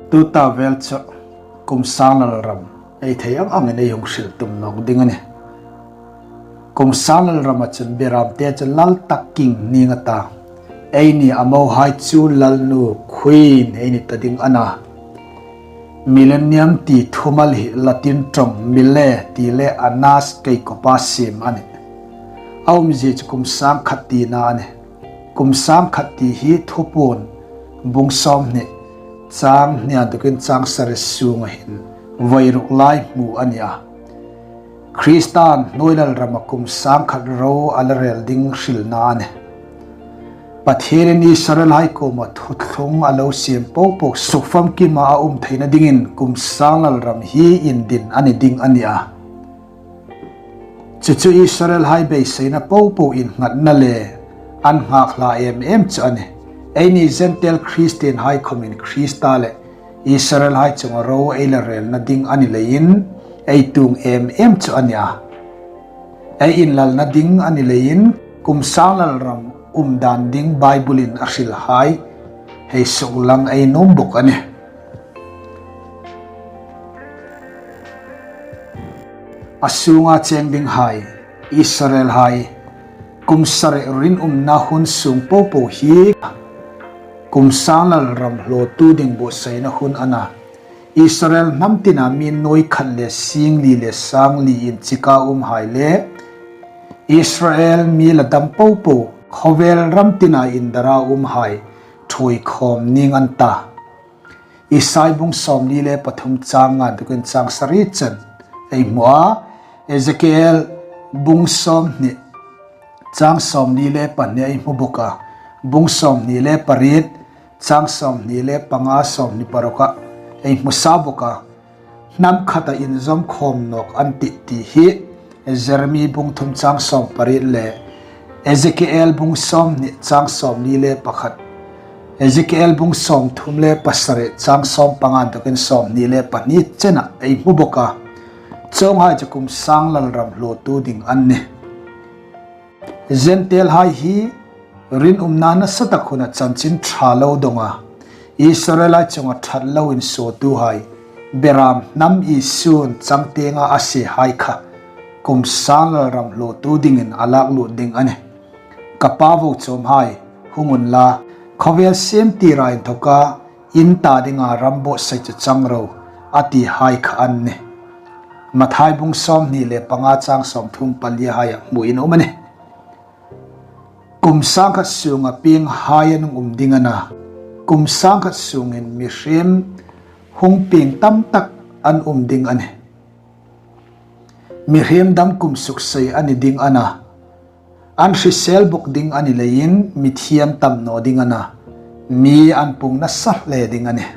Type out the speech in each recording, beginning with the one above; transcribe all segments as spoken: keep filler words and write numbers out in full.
Tuta vel chu kum sang lalram ei thei ang angin ei hung hril tum nawk ding a nih. Kum sang lalrama chun berâmte chu lal tak king nîng a ta. Eini amohai chu lalnu, Queen, ei ni ta ding a na. Millennium ti thumal hi Latin ṭawng mille ti le annas kei kopa siem a nih. A umzie chu kum sang khat tina a nih. Kum sang khat ti hi Thupuon bung sawmhni chang hni inthawkin chang sari sunga hin voi ruk lai hmu a ni a. Kristan hnuoi lalrama kum sang khat ro a la rel ding hrilna a nih. Pathienin Israelhai kuoma thuthlung a lo siem popo sukfamkima a um theina dingin kum sang lalram hi indin a ni ding a ni a. Chu chu Israelhai beiseina popo innghatna le an nghak hla em em chu a nih. Eini Gentile Kristienhai khawmin Krista le Israelhai chunga ro ei la relna ding a ni leiin ei tuong em em chu a ni a. Ei inlalna ding a ni leiin kum sang lalram um dan ding Bible-in a hrilhai hei suklang ei nuom bawk a nih. A sunga cheng dinghai, Israelhai, kum sari rinumna hun sung popo hi kum sang lalram hlawtu ding buotsaina hun a na. Israel hnam tina mi nuoi khat le sing li le sang li inchika umhai le Israel mi la dam popo khawvel ram tina indara umhai ṭhuoi khawm nîng an ta. Isai bung sawmli le pathum chang nga inthawkin chang sari chen ei hmu a. Ezekiel bung sawmhni chang sawmli le pahni ei hmu bawk a. Bung sawmhni le pariet chang sawmhni le panga, sawmhni parukah ei hmu sa bawk a. Hnam khata inzawm khawm nawk an tih ti hi Jeremi bung thum chang sawm pariet le Ezekiel bung sawmhni chang sawmli le pakhat, Ezekiel bung sawmthum le pasari chang sawm panga inthawkin sawmhni le pahni chena ei hmu bawk a. Chuonghai chu kum sang lalram hlawtu ding an nih. Gentile-hai hi rinumna nasa tak huna chanchin ṭha lo dawng a, Israelhai chunga ṭhat lo insawtuhai, berâm hnam Isun changtienga a siehai kha kum sang lalram hlawtu dingin a lak lut ding a nih. Ka pa vo chawmhai, hung unla, khawvel siem tira inthawka in ta dinga ram buotsai chu chang ro, a tihai kha an nih. Mathai bung sawmhni le panga chang sawmthum paliahai a hmu in um a nih. Kum sang khat sunga pienghai an um ding a na. Kum sang khat sungin mihriem hung pieng tam tak an um ding a nih. Mihriem dam kum suksei a ni ding a na. An hrisel bawk ding a ni leiin mithiam tam naw ding a na. Mi an pung nasa hle ding a nih.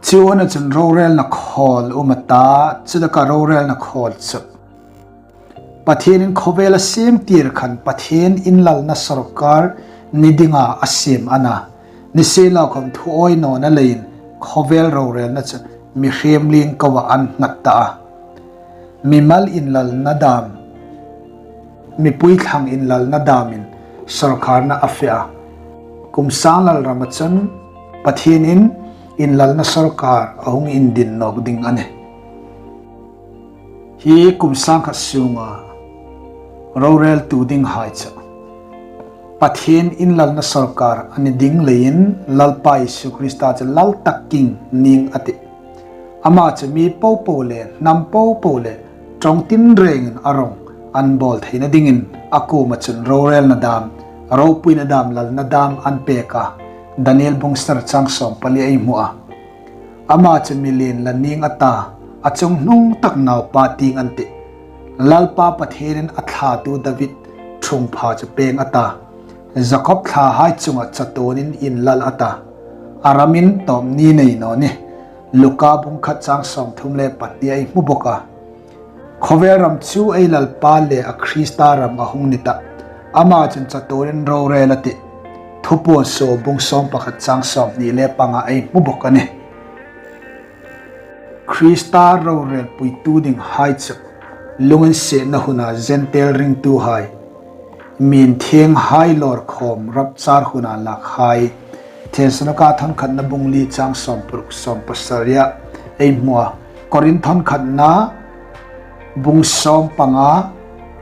Chu a na chun rorelna khawl um a ta, chu taka rorelna khawl chu Pathienin khawvel a siem tir khan Pathien inlalna sawrkar ni dinga a siem a na. Nisienlakhawm thu awi nawna leiin khawvel rorelna chu mihriem lien koa an nghat ta a. Mimal inlalna dam, mipui thlang inlalna damin sawrkarna a fe a. Kum sang lalrama chun Pathienin inlalna sawrkar a hung indin nawk ding a nih. Hi kum sang khat sunga roreltu dinghai chu Pathien inlalna sawrkar a ni ding leiin Lalpa Isu Krista chu lal tak king ning a tih. Ama chu mi popo le hnam popo le ṭawng tinrengin a rawng an bawl theina dingin a kuoma chun rorelna dam, ropuina dam, lalna dam an pek a. Daniel bung sari chang sawm pali ei hmu a. Ama chu mi lien la ning a ta, a chunghnung tak naupa tieng an tih. Lalpa Pathienin a thlatu David ṭhungpha chu peng a ta. Jakob thlahai chunga chatawnin inlal a ta. A ramin tawp ni nei naw ni. Luka bung khat chang sawmthum le pahni ei hmu bawk a. Khawvel ram chu ei Lalpa le a Krista ram a hung ni ta. Ama chun chatawnin rorel a tih. Thupuon suo bung sawm pakhat chang sawmhni le panga ei hmu bawk a nih. Krista rorelpuitu dinghai chu lunginsietna huna Gentile ringtuhai, mi inthienghai lawr khawm rapture huna lakhai, Thessalonika thawn khatna bung li chang sawm paruk sawm pasariah ei hmu a. Korinth thawn khatna bung sawm panga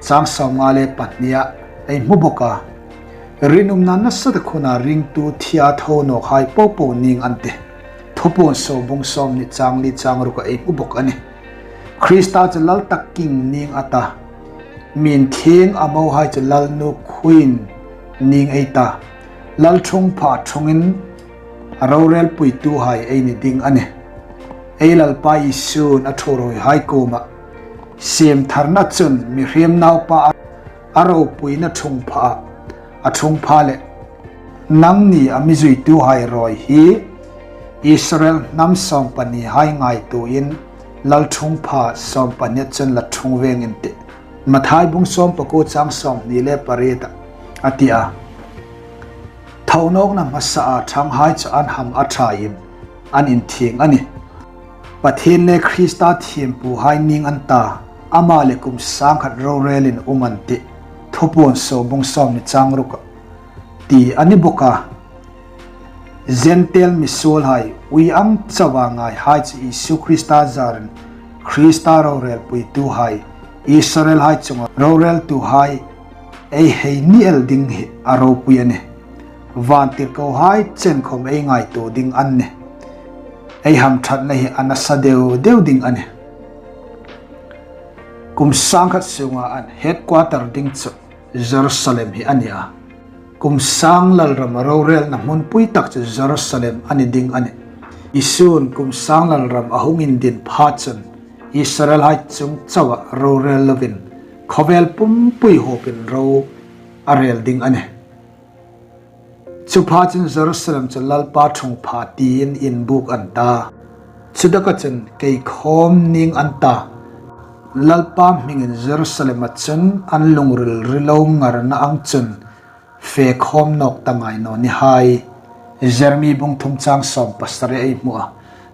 chang sawm nga le pahniah ei hmu bawk a. Rinumna nasa tak huna ringtu thia tho nawkhai popo ning an tih. Thupuon suo bung sawm hni chang li chang ruka ei hmu bawk a nih. Krista chu lal tak king ning a ta. Mi inthieng a mohai chu lalnu khuin ning ei ta. Lalṭhungpha ṭhungin a rorelpuituhai ei ni ding a nih. Ei Lalpa Isu'n a ṭhuoiruoihai kuoma siemtharna chun mihriem naupa a ropuina ṭhungpha a ṭhungpha le nangni a mi zuituhai rawi hi Israel hnam sawm pahnihai ngaituoin lalṭhungpha sawm pahni chun la ṭhung veng in tih. Mathai bung sawm pakuo chang sawm hni le pariet a ti a. Thonawkna hmasa a ṭhanghai chu an ham a ṭhain an inthieng a nih. Pathien le Krista thiempuhai ning an ta, ama le kum sangkhat rorelin um an tih. Thupuon suo bung sawm hni chang ruka ti a ni bawk a. Gentile misuolhai ui ang chauha ngaihai chu Isu Krista zarin Krista rorelpuituhai Israelhai chunga roreltuhai ei hei ni el ding hi a ropui a nih. Vantirkohai chen khawm ei ngaituo ding an nih. Ei hamṭhatna hi a nasa deu deu ding a nih. Kum sangkhat sunga an headquarter ding chu Jerusalem hi a ni a. Kum sang lalram a rorelna hmunpui tak chu Jerusalem a ni ding a nih. Isu'n kum sang lalram a hung indin pha chun Israelhai chung chauha rorel lovin khawvel pumpui huopin ro a rel ding a nih. Chu pha chun Jerusalem chu Lalpa ṭhungpha tiin inbuk an ta. Chu taka chun kei khawm ning an ta. Lalpa hmingin Jerusalem a chun an lungril rilo ngarna ang chun fe khawm nawk ta ngai naw ni hai. Jeremi bung thum chang sawm pasari ei hmu a.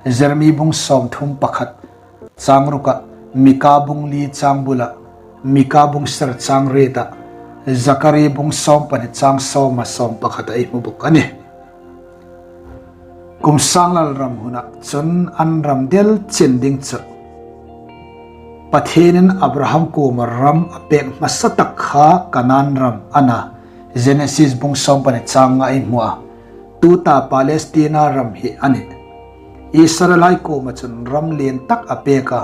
Jeremi bung sawm thum pakhat chang ruka, Mika bung li chang bula, Mika bung sari chang rieta, Zakari bung sawm pahni chang sawma sawm pakhat ei hmu bawk a nih. Kum sang lalram huna chun an ram del chin ding chu Pathienin Abraham kuoma ram a pek hmasa tak kha Kanan ram a na. Genesis bung sawm pahni chang nga ei hmu a. Tuta Palestina ram hi a nih. Israelhai kuoma chun ram lien tak a pek a.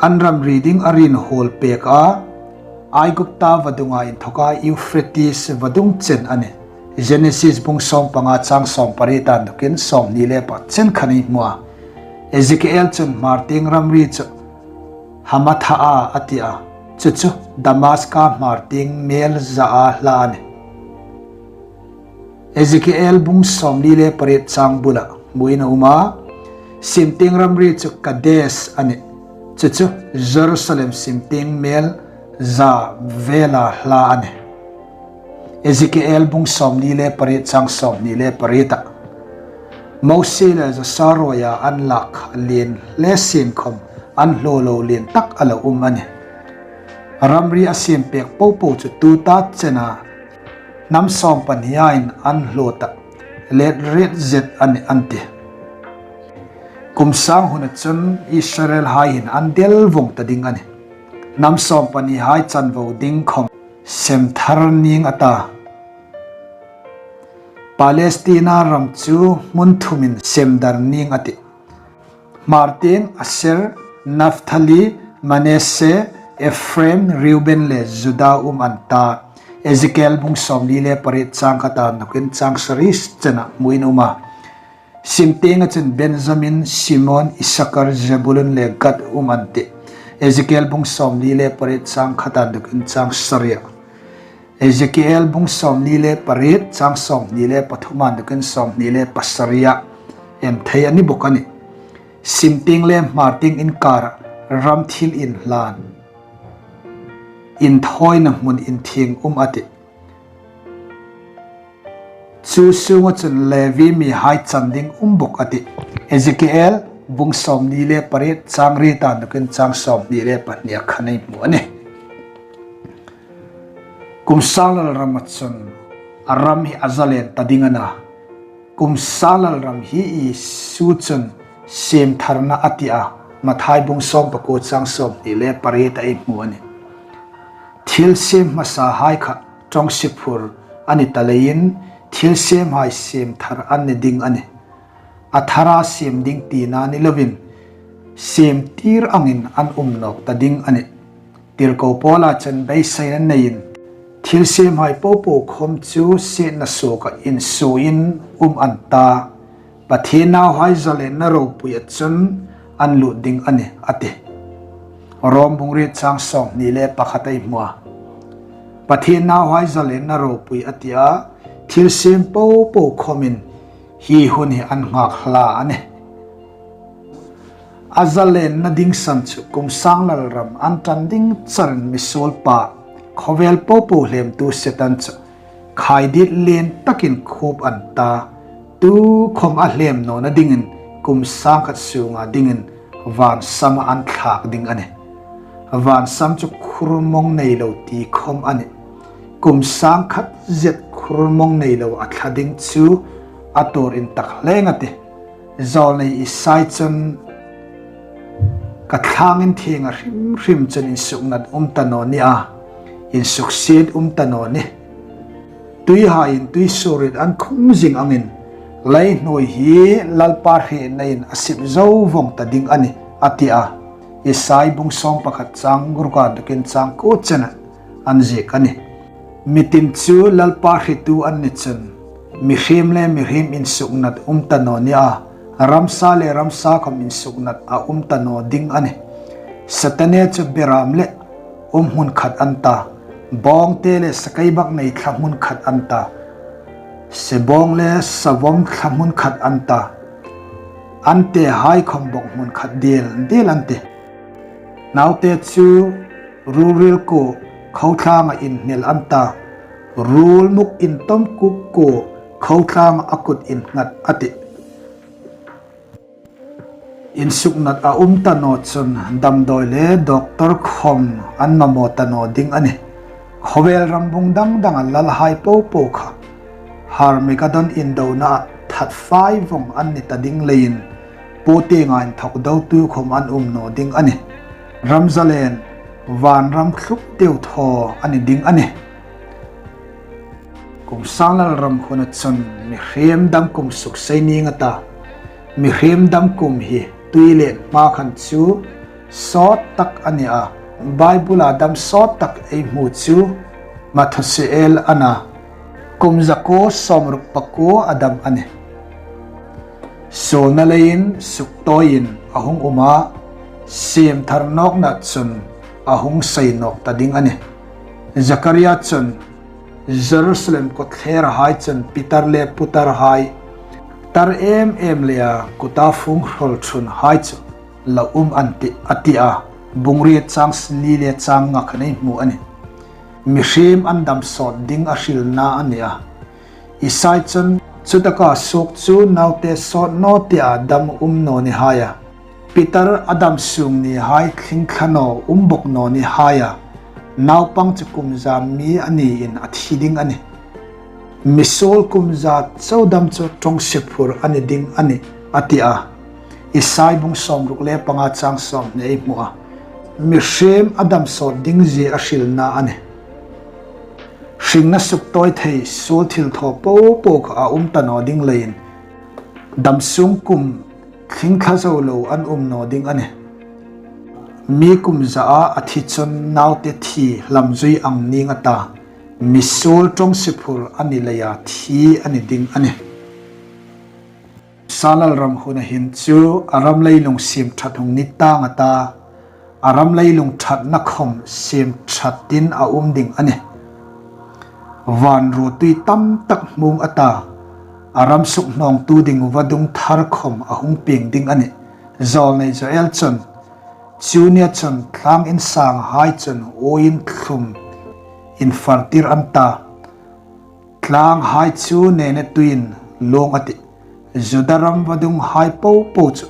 An ram ri ding a rin huol pek a. Aigupta vadunga inthoka Euphrates vadung chen a nih. Genesis bung sawm panga chang sawm pariet a inthokin sawm hni le pakhat chen khan ei hmu a. Ezekiel chun Hmartieng ramri chu Hamatha a a ti a. Chu chu Damaska Hmartieng mel za a hla a nih. Ezekiel bung sawm li le pariet chang bula hmuin a um a. Simtieng ramri chu Kades a nih. Chu chu Jerusalem simtieng mel za vela hla a nih. Ezekiel bung sawm li le pariet chang sawm hni le pariet a. Mosie le Josua ruoia an lak lien le sien khawm an hlaw lo lien tak a lo um a nih. Ramri a siem pek popo chu tuta chena hnam sawm pahni hain an hlaw ta let riet zet a nih an ti. Kum sang huna chun Israelhai hin an del vawng ta ding a nih. Hnam sawm pahnihai chanvo ding khawm sem thar ning a ta. Palestina ram chu hmun thumin sem dar ning a tih. Hmartieng Aser, Naphtali, Manasseh, Ephraim, Reuben le Juda um an ta. Ezekiel bung sawm li le pariet chang khat a inthokin chang sari chena hmuin a um a. Simtienga chun Benjamin, Simon, Issakar, Zebulun le Gad um an tih. Ezekiel bung sawm li le pariet chang khat a inthokin chang sari a. Ezekiel bung sawm li le pariet chang sawm hni le pathum a inthokin sawm hni le pasari a en thei a ni bawk a nih. Simtieng le Hmartieng inkara ram thil inhlan inthawina hmun inthieng um a tih. Chu sunga chun Levi mihai chan ding um bawk a tih. Ezekiel bung sawm li le pariet chang riet a inthokin chang sawm hni le pahni a khan ei hmu a nih. Kum sang lalrama chun a ram hi a zalen ta ding a na. Kum sâng lalram hi Isu chun siemtharna a ti a, Mathai bung sawm pakuo chang sawmhni le pariet ei hmu a nih. Thil siem hmasahai kha ṭawngsiphur a ni ta leiin, thil siemhai siemthar an ni ding a nih. A thara siem ding tina ni lovin, siemtir angin an um nawk ta ding a nih. Tirko Paula chun beiseina neiin, thil siemhai popo khawm chu sietna suoka insuoin um an ta, Pathien nauhai zalenna ropuia chun an lut ding a nih, a ti. Rom bung riet chang sawmhni le pakhat ei hmu a. Pathien nauhai zalenna ropui a ti a, thil siem popo khawmin hi hun hi an nghak hla a nih. A zalenna ding san chu kum sâng lalram an ṭan ding charin misuol pa, khawvel popo hlemtu Setan chu khaidiet lien takin khup an ta, tukhawm a hlem nawna dingin kum sâng khat sunga dingin vansama an thlak ding a nih. Vansam chu khurmawng nei lo ti khawm a nih. Kum sâng khat zet khurmawng nei lo a thla ding chu a tuor intak hle a tih. Zawlnei Isai chun, ka thlangin thienga hrim hrim chun insuknat um ta naw ni a, insuksiet um ta naw ni. Tuihaiin tuisuoriet an khum zing angin, leihnuoi hi Lalpa hrietnain a sip zo vawng ta ding a nih, a ti a. Isai bung sawm pakhat chang ruka dukin chang kuo chena an ziek a nih. Mitin chu Lalpa hretu an ni chun, mihriem le mihriem insuknat um ta naw ni a, ramsa le ramsa khawm insuknat a um ta naw ding a nih. Satane chu beram le um hmun khat an ta, bawngte le sakeibaknei thla hmun khat an ta, sebawng le savawm thla hmun khat an ta, an tehai khawm bawk hmun khat diel diel an tih. Naute chu rulril kuo khothlanga inhnel an ta, rulmuk intawmkuk kuo khothlanga a kut innghat a tih. Insuknat a um ta naw chun damdawi le doctor khawm an mamaw ta naw ding a nih. Khawvel rambung dang danga lalhai popo kha Harmagedon indonaa that fai vawng an ni ta ding leiin, pawtienga inthawk dotu khawm an um naw ding a nih. Ram zalen, vanram thluk deu thaw a ni ding a nih. Kum sâng lalram huna chun mihriem dam kum suksei ning a ta, mihriem dam kum hi tui le hma khan chu sawt tak a ni a. Bible-a dam sawt tak ei hmu chu Methuselah a na, kum za kuo sawmruk pakuo a dam a nih. Suolna leiin suktawiin a hung um a, siemthar nawkna chun a hung sei nawk ta ding a nih. Zakaria chun, Jerusalem kawtthlera hai chun pitar le putar hai, tar em em leia kuta fung hrawl ṭhun hai chu la um an tih, a ti a. Bung riet chang sawmli le chang nga khan ei hmu a nih. Mihriem an dam sawt ding a hrilna a ni a. Isai chun, chutaka suok chu naute sawt naw tia dam um naw ni hai a, pitar a dam sung ni hai thlingthla naw um bawk naw ni hai a, naupang chu kum za mi a niin a thi ding a nih. Misuol kum za chau dam chu ṭawngsiphur a ni ding a nih, a ti a. Isai bung sawmruk le panga chang sawmhni ei hmu a. Mihriem a dam sawt ding zie a hrilna a nih. Hringna suktawi thei suol thilthaw popo kha a um ta naw ding leiin, dam sung kum thlingthla zo lo an um naw ding a nih. Mi kum zaa a thi chun naute thi lam zui ang ning a ta, misuol ṭawngsiphur a ni leia thi a ni ding a nih. Sâng lalram huna hin chu a ram leilung siemṭhat hung ni tang a ta, a ram leilung ṭhatna khawm siemṭhatin a um ding a nih. Van ruotui tam tak hmung a ta, a ram sukhnawngtu ding vadung thar khawm a hung pieng ding a nih. Zawlnei Joel chun, chu nia chun tlâng insâng hai chun uoin thlum infartir an ta, tlâng hai chu nene tuiin luong a tih. Juda ram vadung hai popo chu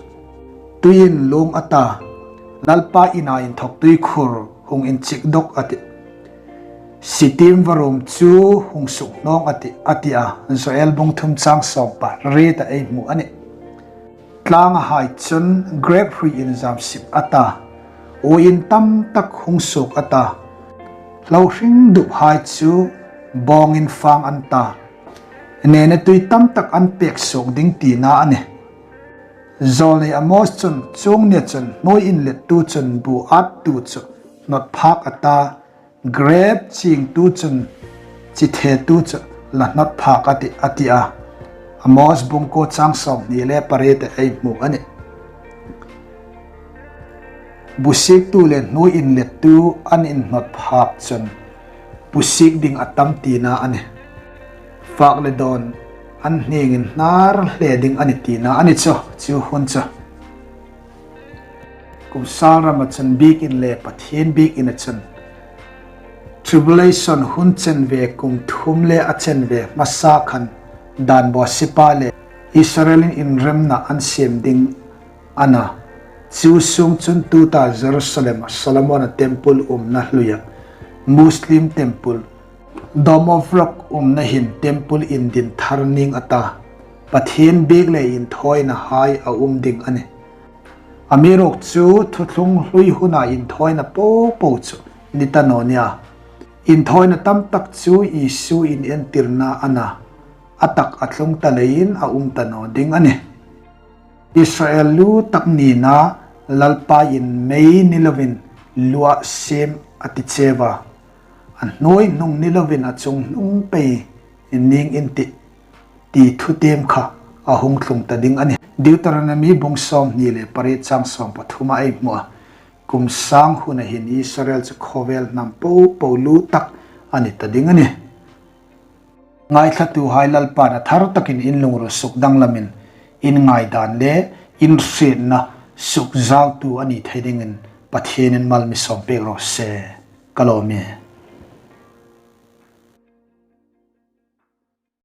tuiin luong a ta, Lalpa ina inthawk tuikhur hung inchik dawk a tih. Sittim varum chu hung suk hnawng a tih, a ti a, Joel bung thum chang sawm pariet-a ei hmu a nih. Tlangahai chun grep hrui inzam sip a ta, uoin tam tak hung suok a ta, hlohring duphai chu bawngin fang an ta, nena tui tam tak an pek suok ding tina a nih. Zawlnei Amos chun, chuong nia chun hnuoi inlettu chun bu attu chu hnawt phak a ta, grep chingtu chun chithetu chu la hnawt phak a tih, a ti a. Amos bung kuo chang sawmhni le pariet-a ei hmu a nih. Bu siktu le hnuoi inlettu an inhnawt phak chun bu sik ding a tam tina a nih. Fak le dawn an hning inhnar hle ding a ni tina a ni chu, chu hun chu. Kum sal rama chun biekin le Pathien biekina chun tribulation hun chen ve, kum thum le a chen ve hmasa khan Dan Bawsipa le Israelin inremna an siem ding a na. Chu sung chun tuta Jerusalem-a Solomona temple umna hluia Muslim temple, Dome of Rock umna hin temple indin thar ning a ta, Pathien biek le inthawinahai a um ding a nih. Amiruokchu thuthlung hlui huna inthawina popo chu ni ta naw nia. Inthawina tam tak chu Isu inentirna a na, a tak a tlung ta leiin a um ta naw ding a nih. Israel lu tak nina Lalpain mei ni lovin lua siem a ti cheu a, a hnuoi hnung ni lovin a chung hnung pei ning in tih, ti thutiem kha a hung tlung ta ding a nih. Deuteronomy bung sawmhni le pariet chang sawm pathum-a ei hmu a, kum sang huna hin Israel chu khawvel hnam popo lu tak a ni ta ding a nih. Ngaithlatuhai, Lalpan a thar takin in lungruol sukdanglamin in ngaidan le in hrietna sukzautu a ni thei dingin Pathienin mal mi sawm pek raw se. Ka lawm e.